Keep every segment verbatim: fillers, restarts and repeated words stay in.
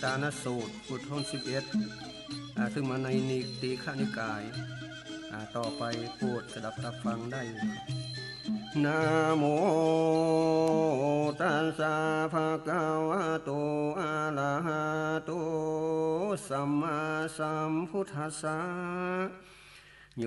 ตานสูตร บทท่อนสิบเอ็ด อ่า ซึ่งมาในนิ ตีฆนิกาย อ่า ต่อไปโปรดสดับตับฟังได้ นะโม ตัสสะ ภะคะวะโต อะระหะโต สัมมาสัมพุทธัสสะ โย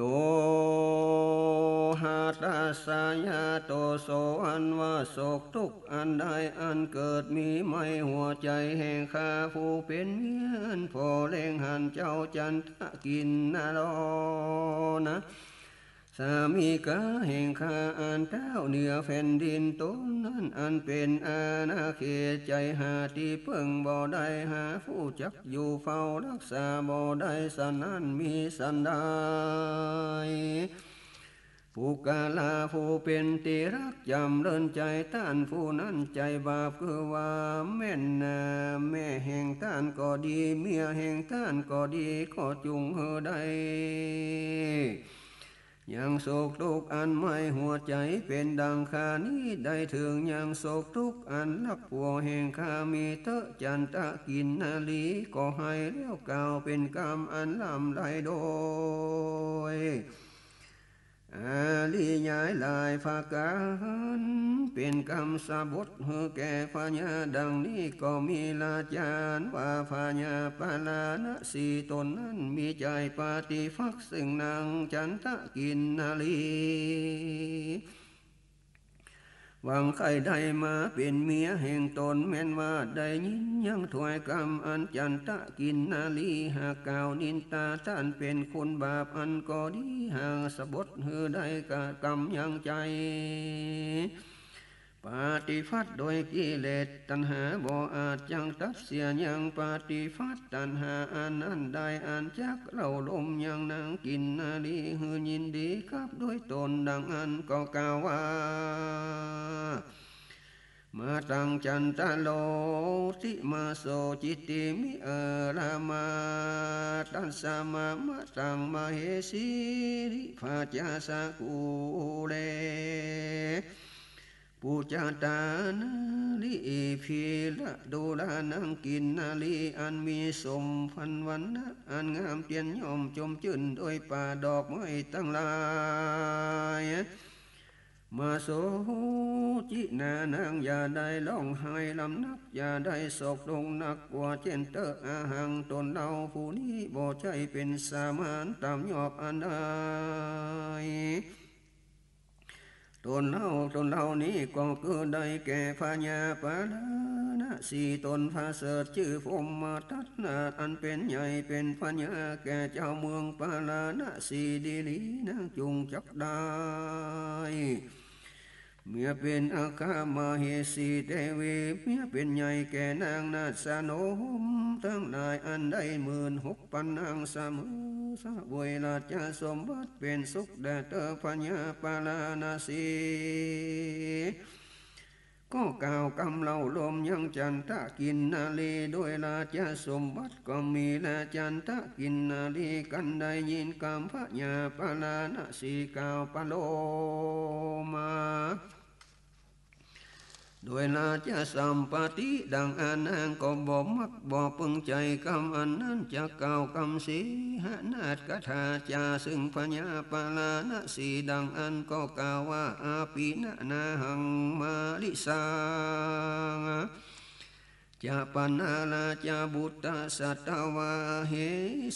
หัตถัสสะ ยะโต โส อันว่าโศกทุกข์อันใดอันเกิดมีในหัวใจ๋แห่งข้าผู้เป๋นเมียอันผ่อแลงหั้น เจ้าจันทะกินนะลอนะ สามิกาแห่งข้าอันเต๊าเหนือแผ่นดินตนนั้นอันเป๋นอาณาเขตใจ๋ หาตี้เปิ้งบ่ได้ หาผู้จักอยู่เฝ้ารักษาบ่ได้ สันนั้นมีสันใด ปุคคละผู้เป๋นตี้ฮักจ๋ำเริญใจ๋ ต้านผู้นั้นใจ๋บาป คือว่าแม่นนาแม่แห่งต้านก็ดี เมียแห่งต้านก็ดี ก็จุ่งหื้อได้ ยังโศกทุกข์อันในหัวใจ๋เป๋นดังข้านี้ได้เถิง ยังโศกทุกข์อันฮักผัวแห่งข้ามีเต๊อะ จันทะกินนะรี ก็ไหว้แล้วกล่าวเป๋นกำอันล่ำไรโดย อริยายหลายประก๋าน เป๋นกำสบถหื้อแก่พญาดังนี้ ก็มีราชาว่าพญาปาราณสีตนนั้นมีใจ๋ปฏิภัทธ์ซึ่งนางจันทะกินนะรี หวังใค่ได้มาเป๋นเมียแห่งตน แม่นว่าได้ยินยังถ้อยกำอันจันทะกินนะรีหากล่าวนินตาต้านเป๋นคนบาปอันก็ดี หากสบถหื้อได้กะกำยังใจ๋ ปฏิภัทธ์โดยกิเลสตัณหาบ่อาจจั้งตัดเสีย ยังปฏิภัทธ์ตัณหาอันนั้นได้ อันจักเล่าลมยังนางกินนะรีหื้อยินดีกับด้วยตนดังอั้น ก็กล่าวว่า มาตังจันทะโลติมาโส จิตติมิ เออ รามา ตัสสะ มะมะตัง มะเหสีริ ภาจาสะกุเล ปุจจาตานารี พีระดูรานางกินนะรี อันมีสมพรรณวรรณะอันงาม เตียนย่อมจมจื้นโดยป่าดอกไม้ตังหลาย มาโสจิ หน้านางอย่าได้ฮ้องไห้ลำนัก อย่าได้โศกดงหนักกว่าเจ้นเต๊อะ อะหัง ตนเฮาผู้นี้บ่ใจ้เป๋นสมานต๋ามยอบอันใด ตนเฮา ตนเฮานี้ก็คือได้แก่พญาปาราณสีตนประเสริฐจื้อพรหมทัตราชอันเป๋นใหญ่เป๋นพญาแก่เจ้าเมืองปาราณสีดีหลี นางจุ่งจักได้ เมียเป๋นอัคคมเหสีเตวี เมียเป๋นใหญ่แก่นางนาฏสนมตังหลาย อันได้หมื่นหกปันนางเสมอเสวยราชสมบัติเป๋นสุขแด่เต๊อะพญาปาราณสี ก็กล่าวกำเล่าลมยังจันทะกินนะรีด้วยราชสมบัติก็มี และจันทะกินนะรีกันได้ยินกำพญาปาราณสีกล่าวประโลมา โดยราชสัมปติดังอั้น นางก็บ่มักบ่ปึงใจ๋กำอันนั้น จักกล่าวกำเสหนาถคาถาจาซึ่งพญาปาราณสีดังอั้น ก็กล่าวว่า อาปินะนาหังมาริสัง จะปะนาราชบุตตสัตวา เห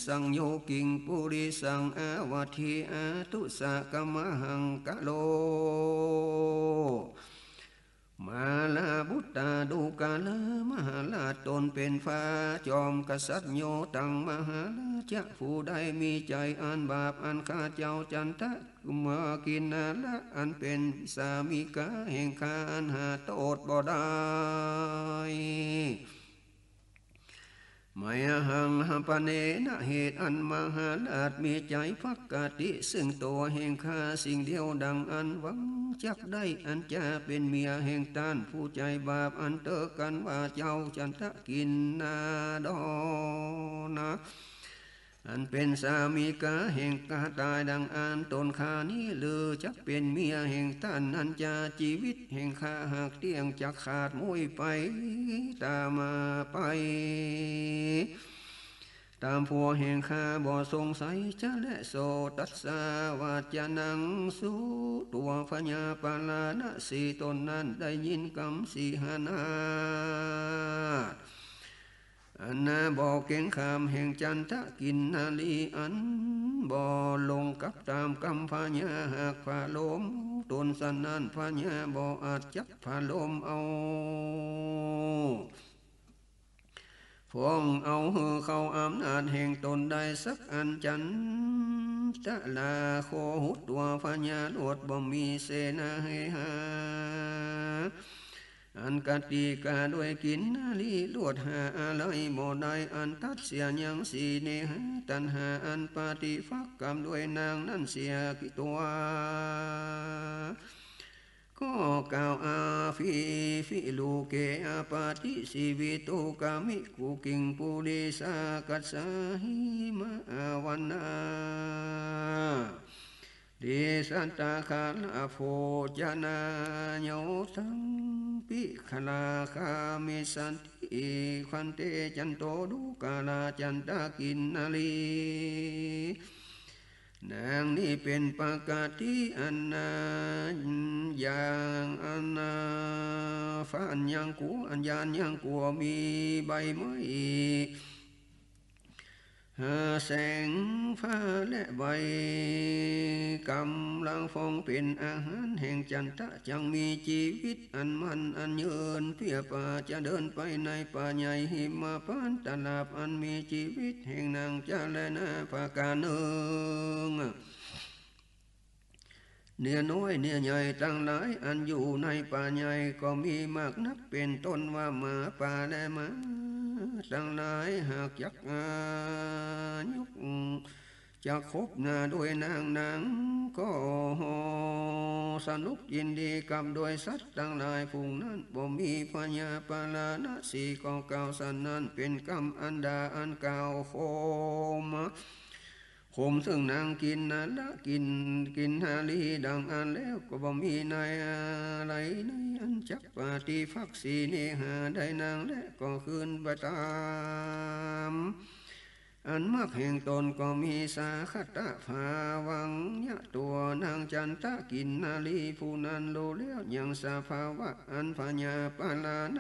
สังโยกิงปุริสัง อวัตถิอาตุสสะกะมะหังกะโร มาลาบุตตาดูกรา มหาราชตนเป๋นฟ้าจอมกษัตริย์ โยตังมหาราชะ ผู้ใดมีใจ๋อันบาปอันข้าเจ้าจันทะ มะกินนะระ อันเป๋นสามิกาแห่งข้า อันหาโต้ษบ่ได้ มะหัง หะปะเนนะ เหตุอันมหาราชมีใจ๋ปกติซึ่งตั๋วแห่งข้าสิ่งเดียวดังอั้น หวังจักได้อันจะเป๋นเมียแห่งต้านผู้ใจ๋บาปอันเต๊อะ กันว่าเจ้าจันทะกินนะดอนะ อันเป๋นสามิก๋าแห่งข้าต๋ายดังอั้น ต๋นข้านี้หรือจักเป๋นเมียแห่งต้านนั้นจา จีวิตแห่งข้าหากเตี้ยงจักขาดม้วยไปต๋ามมาไป ต๋ามผัวแห่งข้าบ่สงสัยจา และโสตัสสะ วาจานัง สุตัว พญาปาราณสีต๋นนั้นได้ยินกำสิหนาฏอันนาบ่เก๋งขามแห่งจันทกินนารี อันบ่หลงกลับต๋ามกำพญา หากผะโลมต๋นสันนั้น พญาบ่อาจจักผะโลมเอา ฟ้องเอาหื้อเข้าอำนาจแห่งต๋นได้สักอัน จันทราโคหุดตัวพญาโลดบ่มีเสนาเฮหา อันกติกาด้วยกินนารีโลดหาอะไรบ่ได้ อันตัดเสียยังสีเนหาตัณหา อันปฏิภักกรรมด้วยนางนั้นเสียกี่ตัว ก็กล่าว อาภิ ภิ ลูเก อปาติ สีวิโต กามิ กุ กิง ปุริสา กัสสาหิ มะ อาวันนา ติ สัตตา คาระ โภจนา โย ทัง ปิ คลา คามิสสันติ ขันเต จันโต ดูกาลา จันทกินนารี นางนี้เป๋นปกติอันนา อย่างอันนา ฟ้านยังกั๋ว อันยานยังกั๋ว มีใบไม้ หาแสงฟ้าและใบ กำลังฟองเป๋นอาหารแห่งจันทะ จักมีจีวิตอันมั่นอันยืน เปื้อป่าจะเดินไปในป่าใหญ่ หิมพานตราบอันมีจีวิตแห่งนางจะแลนา ประก๋านนึ่ง เนื้อน้อยเนื้อใหญ่ตังหลายอันอยู่ในป่าใหญ่ก็มีมากนัก เป๋นต้นว่าหมาป่าและม้าตังหลาย หากจักอายุก จะคบหาด้วยนาง นางก็สนุกยินดีกับด้วยสัตว์ตังหลายฝูงนั้น บ่มีพญาปาราณสีก็กล่าวสันนั้น เป๋นกำอันด่าอันกล่าวโคม ข่มซึ่งนางกินนาระ กิน กินนารีดังอั้นแล้ว ก็บ่มีในอะไรในอันจักปฏิภักสีเนหาได้นาง และก็คืนไปต๋ามอันมักแห่งต๋น ก็มีสาคะตะภาวังยะ ตัวนางจันทะกินนารีผู้นั้นรู้แล้วยังสภาวะอันพญาปาราณ